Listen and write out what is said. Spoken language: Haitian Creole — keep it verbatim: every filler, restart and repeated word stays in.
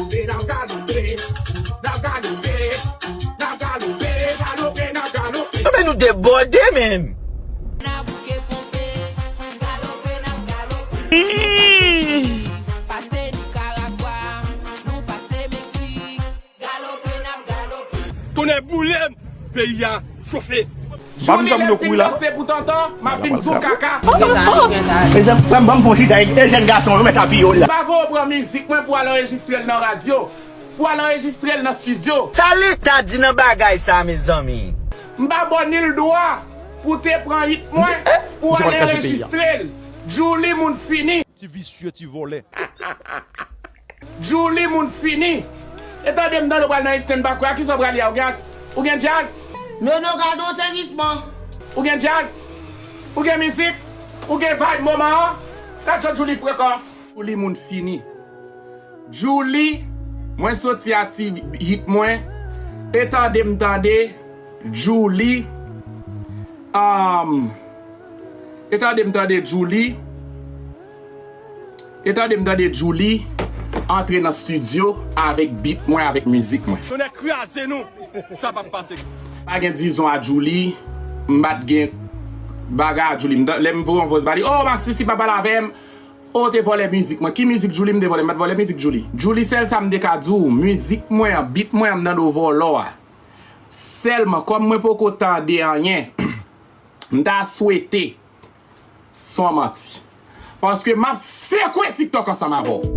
N ap galope, n ap galope, n ap galope, galope, n ap galope. Sa men nou debòde menm. N a bouke ponpe, galope, n ap galope. Pase Nikaragwa, nou pase Meksik, galope, n ap galope. Tonnè boule m, peyi a chofe. Jouly, lè m fin danse pou tonton, m ap vin di w kaka. Ejen, frè m, ban m fon chita, e jèn gason yo mèt apiye w la. M pa voye w pran mizik mwen pou al anrejistre l nan radyo, pou al anrejistre l nan estidyo. Sa leta di nan bagay sa, mezanmi? M pa ba w ni l dwa pou te pran hit mwen pou al anrejistre l. Jouly, moun fini. Ti visye, ti vòlè. Jouly, moun fini. E tande m tande w pral nan Eastern Parkway, a kisa w prale a? Ou gen, ou gen djaz? Nono, gade yon sezisman. Ou gen djaz? Ou gen mizik? Ou gen vibe moman an? Gad jan Jouly frekan. Jouly, moun fini. Jouly, mwen soti a ti hit mwen. E tande m tande Jouly. Um, e tande m tande Jouly. E tande m tande Jouly antre nan estidyo avèk beat mwen, avèk mizik mwen. Tonnè kraze nou. Sa p ap pase. Pa gen dizon a Jouly. M pa t gen bagay a Jouly. M ta- Lè m voye yon voice ba li, "Oh, masisi, pa pale avè m. Oh, te vòlè mizik mwen." Ki mizik Jouly m te vòlè? M pa t vòlè mizik Jouly. Jouly, sèl sa m te ka di w, mizik mwen an, beat mwen an, m tande w vòlò a. Sèlman, kòm mwen poko tande anyen, m ta swete San manti. Paske m ap sekwe TikTok ansanm avè w.